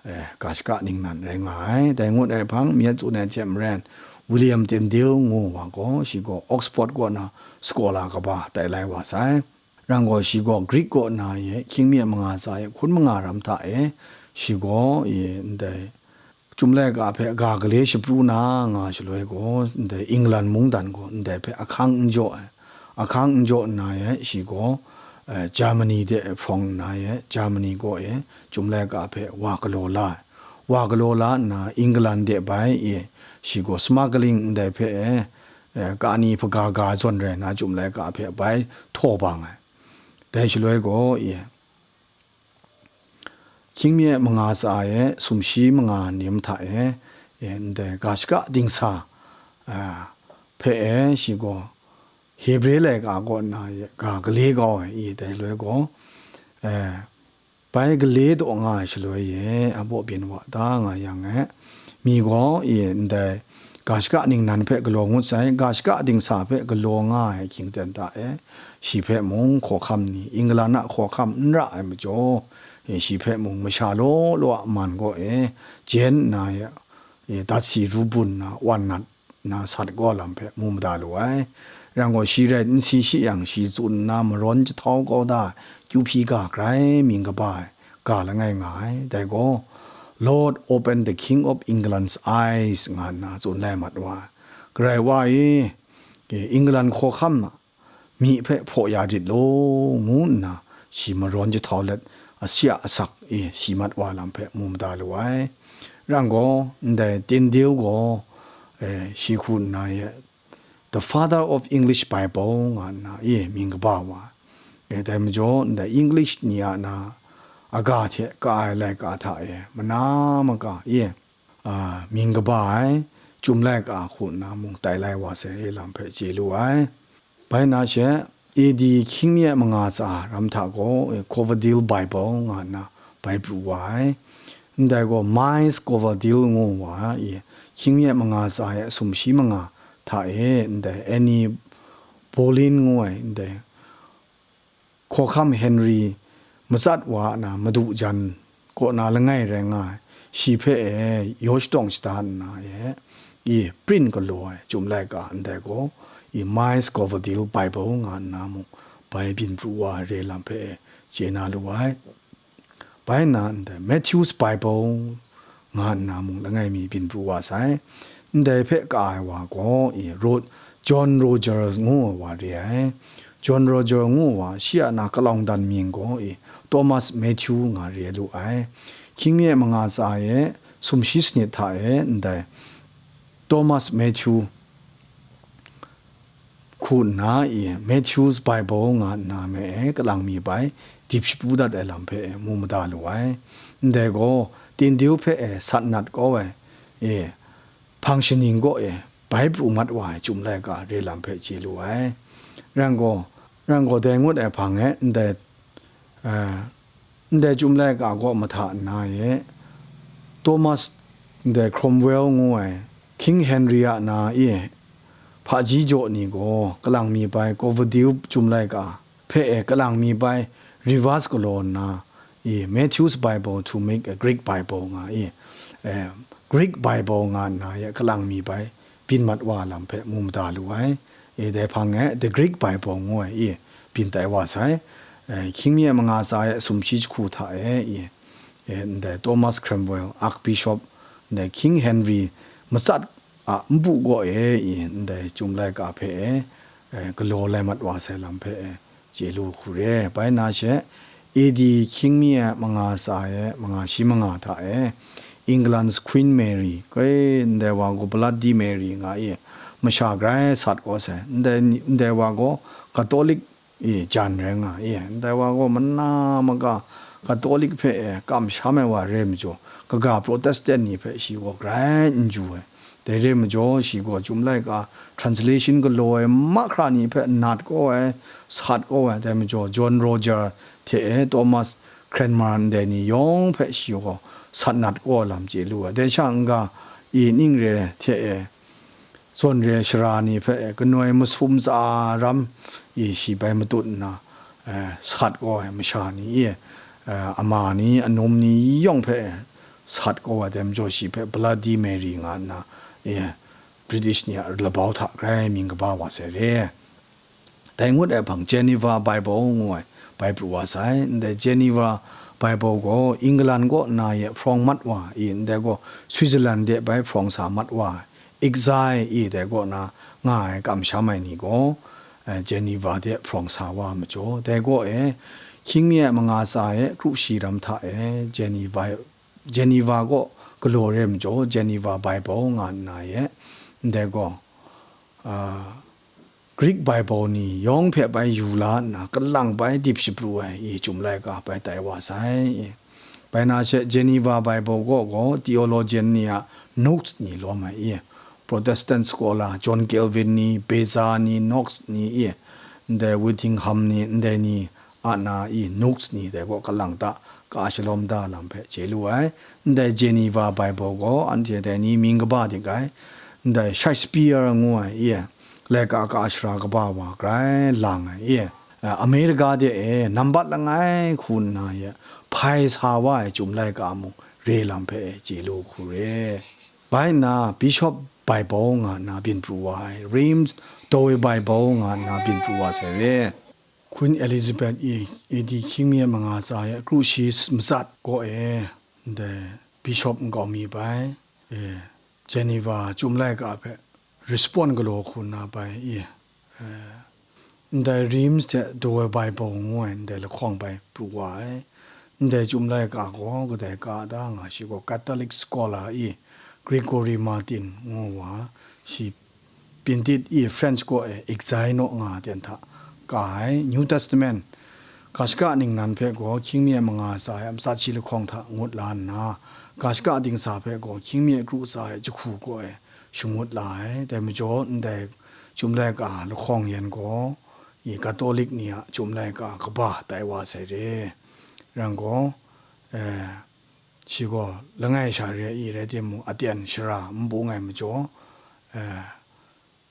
e, ga shaka ningnan rai nga ai. Dai ngut ai hpang, myit tsun ai hte maren, William Tyndale ngu wa gaw, shi gaw Oxford kaw na scholar kaba tai lai wa sai. Rang gaw, shi gaw Greek kaw na e, hkyingmi a manga tsa e, hkun manga ram hta e, shi gaw, e, ndai, Chyum laika hpe ga gale shapru na nga shaloi gaw, ndai England mungdan gaw ndai hpe ahkang n jaw ai. Ahkang n jaw nna e shi gaw, eh, Germany de hprawng nna e, Germany kaw e chyum laika hpe wa galaw la ai. Wa galaw la nna, England de bai e shi gaw smuggling ndai hpe e, eh, kani hpaga ga zawn rai nna, chyum laika hpe bai htaw bang ai. Dai shaloi gaw, e, Hkying mi e manga tsa e, sumshi manga nim hta e, e, ndai ga shaka dingsa, a, hpe e, shi gaw Hebre laika kaw nna e ga gale kau ai, i dai loi gaw, e, bai gale taw nga ai shaloi e, a baw byin wa da nga yang e, mi gaw, i, ndai ga shaka ningnan hpe galaw ngut sai, ga shaka dingsa hpe galaw nga ai hkying ten hta e, shi hpe mung hkawhkam ni, England a hkawhkam n ra ai majaw, e, shi hpe mung masha law law a man kaw e, jen nna e, e, dat si ru bun nna, wan nat nna, sat kau lam hpe mu mada lu ai. Rai yang gaw, shi rai n si shi yang, shi tsun nna marawn jahtau kau da ai, kyu hpyi ga grai mying kaba ai ga langai nga ai. Dai gaw, "Lord, open the King of England's eyes," nga nna tsun lai mat wa ai. Karai Wa e, e, England hkawhkam a myi hpe hpaw ya rit law, ngu nna shi marawn jahtau let, a si a asak e si mat wa lam hpe mu mada lu ai. Rai yang gaw, ndai Tyndale gaw, e, shi hku nna e, "The Father of English Bible," nga nna, e, mying kaba wa ai. E, dai majaw, ndai English ni a na, aga hte ka ai laika hta e, mana maka, e, a, mying kaba ai, chyum laika hku nna mung tai lai wa sai, e lam hpe chye lu ai. Bai na she, A D hkying mi e manga tsa ram hta gaw, e, Coverdale Bible nga nna bai pru wa ai. Ndai gaw Miles Coverdale ngu wa, e, hkying mi e manga tsa e sumshi manga hta e, ndai Anne Boleyn ngu ai, ndai hkawhkam Henry matsat wa a na madu jan kaw na langai rai nga ai, shi hpe e yaw shadawng shada nna e, i print galaw ai chyum laika ndai gaw, i Miles Coverdale Bible nga nna mung bai byin pru wa ai re lam hpe e chye na lu ai. Bai nna ndai Matthew's Bible nga nna mung langai mi byin pru wa sai. Ndai hpe ka ai wa gaw, i, Ro-, John Rogers ngu ai wa re ai. John Rogers ngu ai wa, shi a na kalawng dan mying gaw, i, Thomas Matthew nga re lu ai. Hkying mi e manga tsa e sumshi sanit hta e ndai Thomas Matthew hku nna i Matthew's Bible nga nna me e kalang mi bai dip shapu dat ai lam hpe e mu mada lu ai. Ndai gaw tindiu hpe e sat nat kau ai e hpang shaning kaw e bai pru mat wa ai Chyum laika re lam hpe chye lu ai. Ran gaw, ran gaw dai ngut ai hpang e ndai, eh, ndai Chyum laika kaw mahta nna e Thomas, ndai Cromwell ngu ai King Henry a na e hpaji jaw ni gaw kalang mi bai Coverdale Chyum laika hpe e kalang mi bai reverse galaw nna, i, Matthew's Bible to make a Greek Bible nga i, eh, Greek Bible nga nna e kalang mi bai byin mat wa lam hpe mu mada lu ai. I, dai hpang e The Greek Bible ngu ai i, byin tai wa sai. Eh, hkying mi e manga tsa e sumshi jahku hta e i, eh, ndai Thomas Cromwell, Archbishop, ndai King Henry matsat a npu gaw e i, ndai Chyum laika hpe e, eh, galaw lai mat wa sai lam hpe e, chye lu hku re. Bai na she, A D hkying mi e manga tsa e manga shi manga hta e, England's Queen Mary, koi ndai wa gaw Bloody Mary nga i, masha grai sat kau sai. Ndai ni, ndai wa gaw Catholic i jan rai nga i, ndai wa gaw mana maka Catholic hpe e kamsham ai wa re majaw, kaga Protestant ni hpe shi gaw grai n ju ai. Dai re majaw, shi gaw Chyum laika translation galaw ai mahkra ni hpe nat kau ai, sat kau ai. Dai majaw, John Roger hte e Thomas Cranmer ndai ni yawng hpe shi gaw sat nat kau ai lam chye lu ai. Dai sha n-ga, i ning re hte e zawn re ai sara ni hpe e kanoi masum tsa ram i shi bai matut nna, eh, sat kau ai masha ni i, eh, ama ni, anum ni yawng hpe e sat kau ai, dai majaw shi hpe Bloody Mary nga nna, eh, British ni a labau hta grai mying kaba wa sai re. Dai ngut ai hpang Geneva Bible ngu ai bai pru wa sai. Ndai Geneva Bible gaw England kaw na e hprawng mat wa i, ndai gaw Switzerland de bai hprawng sa mat wa ai, exile i dai kaw na nga ai kamsham ai ni gaw, eh, Geneva de hprawng sa wa majaw, dai gaw e hkying mi e manga tsa e kru shi ram hta e Geneva, Geneva kaw galaw re majaw, Geneva Bible nga nna e, ndai gaw, ah, Greek Bible ni yawng hpe bai yu la nna, kalang bai dip shapru ai i Chyum laika bai tai wa sai i. Bai na she Geneva Bible kaw gaw theologian ni a notes ni lawm ai i. Protestant scholar John Calvin ni, Beza ni, Knox ni i, ndai Whittingham ni, ndai ni a na i notes ni dai gaw kalang ta ka shalawm da lam hpe chye lu ai. Ndai Geneva Bible gaw anhte dai ni mying kaba dik ai. Ndai Shakespeare ngu ai i, laika ka shara kaba wa grai lang ai i, America de e nambat langai hku nna e hpai sa wa ai Chyum laika mung re lam hpe chye lu hku re. Bai nna Bishop Bible nga nna byin pru wa ai, Reims Douay Bible nga nna byin pru wa sai re. Queen Elizabeth i A D hkying mi e manga tsa e kru shi matsat kaw e, ndai Bishop nkau mi bai, e, Geneva Chyum laika hpe respond galaw hku nna bai i, e, ndai Reims hte Douay Bible ngu ai ndai lahkawng bai pru wa ai. Ndai Chyum laika gaw kadai ka da nga shi gaw Catholic scholar i Gregory Martin ngu wa, shi Pintit i French kaw e exile naw nga ten hta ka ai. New Testament ga shaka ningnan hpe gaw hkying mi e manga tsa e matsat shi lahkawng hta ngut la nna, ga shaka dingsa hpe gaw hkying mi e kru tsa e jahku kaw e shangut la ai. Dai majaw, ndai Chyum laika lahkawng yan gaw i Katolik ni a Chyum laika kaba tai wa sai re. Ran gaw, eh, shi gaw langai sha re ai i rai timung, aten shara n bung ai majaw, eh,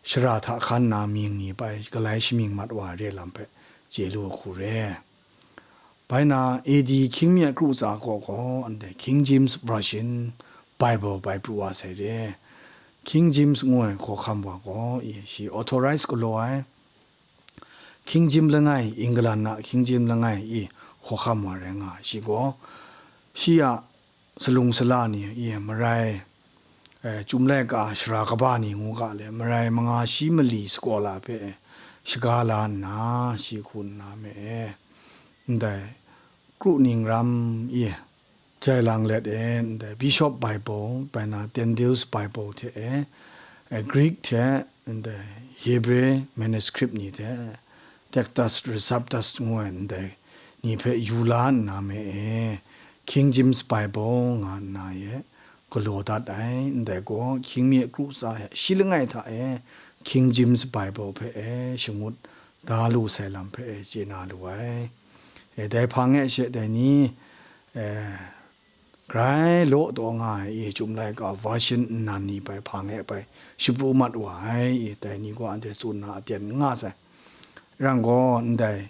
shara hta hkan nna mying ni bai galai shamying mat wa re lam hpe chye lu hku re. Bai na, A D hkying mi a kru tsa kaw gaw, ndai King James Version Bible bai pru wa sai re. King James ngu ai hkawhkam wa gaw, i, shi authorized galaw ai, King James langai, England a King James langai i hkawhkam wa rai nga ai. Shi gaw, shi a salung sala ni i marai, eh, Chyum laika shara kaba ni ngu ga le, marai manga shi mali scholar hpe shaga la nna, shi hku nna me e, ndai kru ning ram i Jai lang let e, ndai Bishop Bible, bai na Tyndale's Bible hte e, e, Greek hte, ndai Hebrew manuscript ni hte, Textus Receptus ngu ai ndai ni hpe yu la nna me e, King James Bible nga nna ye galaw dat ai, ndai gaw hkying mi a kru tsa e shi langai hta e King James Bible hpe e shangut da lu sai lam hpe e chye na lu ai. E, dai hpang e she dai ni, e, grai law taw nga ai, i, Chyum laika version nnan ni bai hpang e bai shapru mat wa ai, i, dai ni gaw anhte tsun na aten n nga sai. Rang gaw, ndai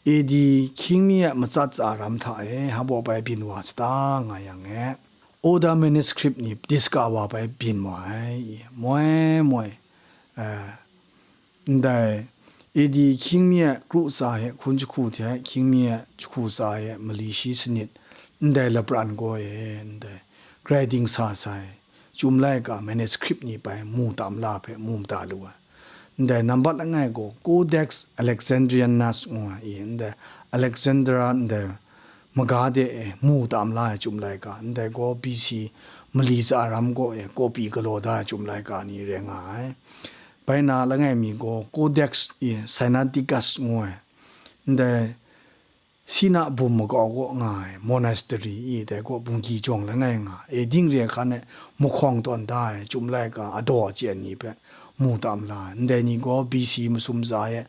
A D hkying mi a matsat tsa ram hta e, hpa baw bai byin wa sata nga yang e, Oda manuscript ni diska wa bai byin wa ai, i, moi moi, e, ndai A D hkying mi a kru tsa e hkun jahku hte hkying mi a jahku tsa e mali shi sanit, ndai lapran gaw e, ndai grai dingsa sai, Chyum laika manuscript ni bai mu tam la hpe mu mada lu ai. Ndai nambat langai gaw Codex Alexandrianus ngu ai, i, ndai Alexandria ndai maga de e mu tam la ai Chyum laika, ndai gaw B C mali tsa ram gaw e kawpyi galaw da ai Chyum laika ni rai nga ai. Bai na langai mi gaw Codex, i, Sinaiticus ngu ai, ndai Sina bum makau kaw nga ai monastery, i, dai gaw bungli jawng langai nga, e, ding re hkan e mahkawng tawn da ai Chyum laika adaw achyen ni hpe mu tam la ai. Ndai ni gaw B C masum tsa e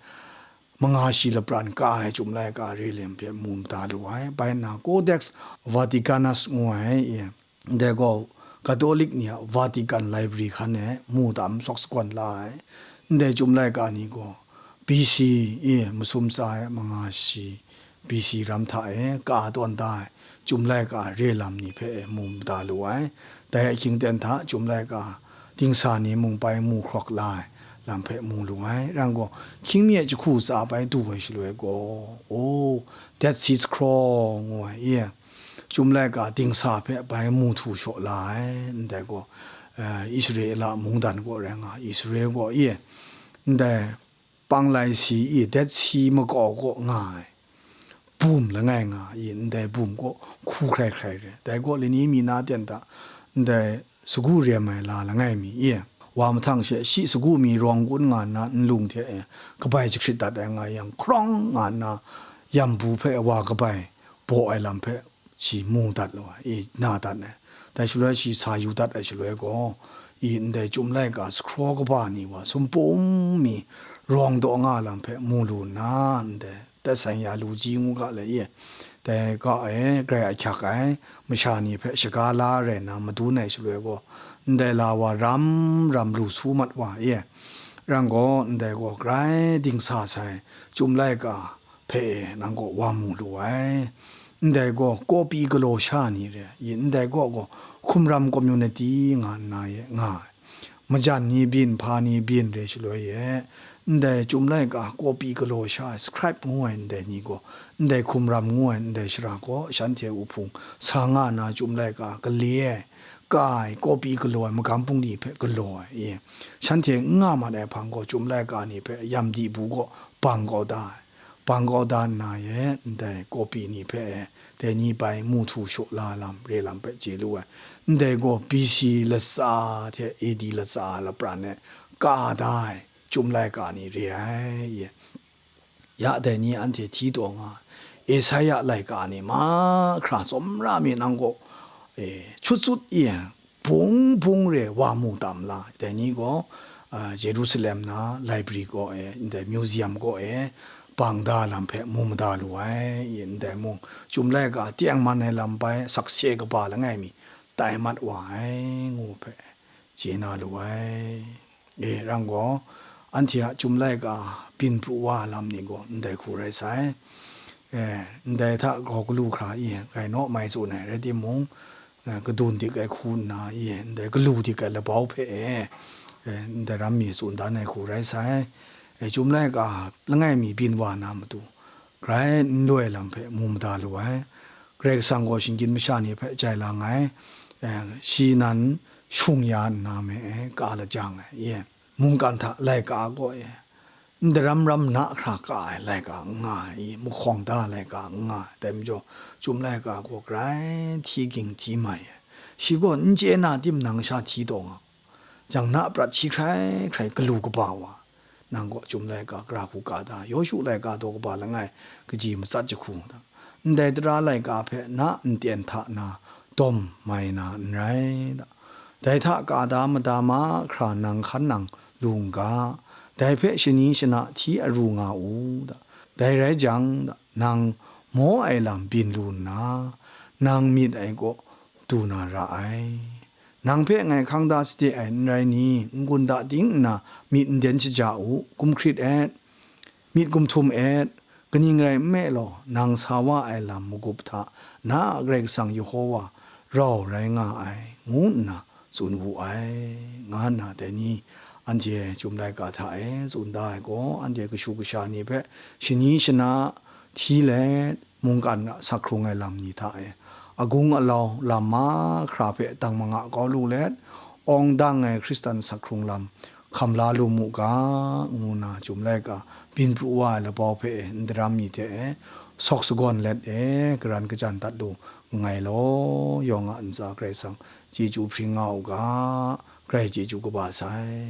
manga shi lapran ka ai Chyum laika re lam hpe mu mada lu ai. Bai nna Codex Vaticanus ngu ai, i, ndai gaw Catholic ni a Vatican Library hkan e mu tam sawk sagawn la ai. Ndai Chyum laika ni gaw B C, i, masum tsa e manga shi B C ram hta e ka tawn da ai Chyum laika re lam ni hpe e mu mada lu ai. Dai ahkying ten hta Chyum laika dingsa ni mung bai mu hkrawk la ai lam hpe mu lu ai. Rang gaw, hkying mi a jahku tsa bai du ai shaloi gaw, o, Dead Sea Scroll ngu ai, i, Chyum laika dingsa hpe bai mu htu shaw la ai, ndai gaw, eh, Israela mungdan kaw rai nga, Israel gaw, i, ndai panglai si, i, Dead Sea makau kaw nga ai, bum langai nga, i, ndai bum kaw hku hkrai hkrai re. Dai gaw lani mi na ten hta, ndai sagu rem ai la langai mi, i, wa mahtang she shi sagu mi rawng kun nga nna nlung hte e kabai jahkrit dat ai nga yang, hkrawng nga nna yambu hpe wa kabai baw ai lam hpe shi mu dat lu ai, i, na dat ai. Dai shaloi shi sa yu dat ai shaloi gaw, i, ndai Chyum laika sahkraw kaba ni wa sumpum mi rawng daw nga lam hpe mu lu nna, ndai Tet Seng Ya Lu Ji ngu ga le, i, dai ga e grai ahkyak ai masha ni hpe shaga la rai nna madun ai shaloi gaw, ndai la wa ram ram lu su mat wa, i, rang gaw, ndai gaw grai dingsa sai Chyum laika hpe e nang gaw wa mu lu ai. Ndai gaw kawpyi galaw sha ni re, i, ndai gaw gaw hkumram community nga nna ye nga ai. Majan ni byin, hpa ni byin re shaloi e, ndai Chyum laika kawpyi galaw sha ai, scribe ngu ai ndai ni gaw, ndai hkumram ngu ai ndai shara gaw shanhte a uhpung sa nga na Chyum laika gale ai, ka ai, kawpyi galaw ai, magam bungli hpe galaw ai, i, shanhte n nga mat ai hpang gaw Chyum laika ni hpe yam di bu gaw bang kau da ai. Bang kau da nna ye, ndai kawpyi ni hpe e, dai ni bai mu htu shaw la lam, re lam hpe chye lu ai. Ndai gaw B C latsa hte A D latsa lapran e ka da ai Chyum laika ni re ai, i. Ya dai ni anhte hti taw nga, Esaia laika ni mahkra tsawmra mi nang gaw, e, chut chut i, bung bung re wa mu tam la, dai ni gaw, a, Jerusalem na library kaw e, ndai museum kaw e, bang da lam hpe mu mada lu ai, i, ndai mung, Chyum laika tengman ai lam bai sakse kaba langai mi tai mat wa ai, ngu hpe chye na lu ai. E, rang gaw, anhte a Chyum laika byin pru wa lam ni gaw ndai hku rai sai. E, ndai hta grau galu hkra i, gai naw mai tsun ai rai timung, e, kadun dik ai hku nna, i, ndai galu dik ai labau hpe e, e, ndai ram mi tsun dan ai hku rai sai. E, Chyum laika langai mi byin wa na matu, grai n loi lam hpe mu mada lu ai. Karai Kasang gaw shinggyim masha ni hpe jai lang ai, e, shi nan shung ya nna me e, ka lajang ai, i, mungkan hta laika kaw e, n daram ram na hkra ka ai laika n nga ai i, mahkawng da laika n nga ai, dai majaw, Chyum laika gaw grai hti ging hti mai ai. Shi gaw n chye na tim nang sha hti taw nga, jang na prat shi hkrai hkrai galu kaba wa, nang gaw Chyum laika, Gara hku ka da, Yawshu laika daw kaba langai kaji matsat jahku da, ndai tara laika hpe na nten hta na dawm mai na n rai da. Dai hta ka da mada mahkra nang hkan nang lu n ga, dai hpe shani shana hti aru nga u da. Dai rai jang, nang maw ai lam byin lu nna, nang myit ai kaw du na ra ai. Nang hpe ngai hkang da sade ai n rai ni? N-gun da ting nna myit n den shaja u, gumhkrit et, myit gumhtum et, kaning rai nme law, nang sa wa ai lam magup hta na a Karai Kasang Yehova rau rai nga ai, ngu nna tsun wu ai, nga nna dai ni anhte Chyum laika hta e tsun da ai gaw, anhte kashu kasha ni hpe shani shana hti let, mungkan a sak hkrung ai lam ni hta e, agung alau lam mahkra hpe dang manga kau lu let, awng dang ai Hkristan sak hkrung lam hkam la lu mu ga, ngu nna Chyum laika byin pru wa ai labau hpe e, n daram mi hte e, sawk sagawn let e, karan kajan dat lu nngai law, yawng a ntsa Karai Kasang chyeju hpring nga u ga, grai chyeju kaba sai.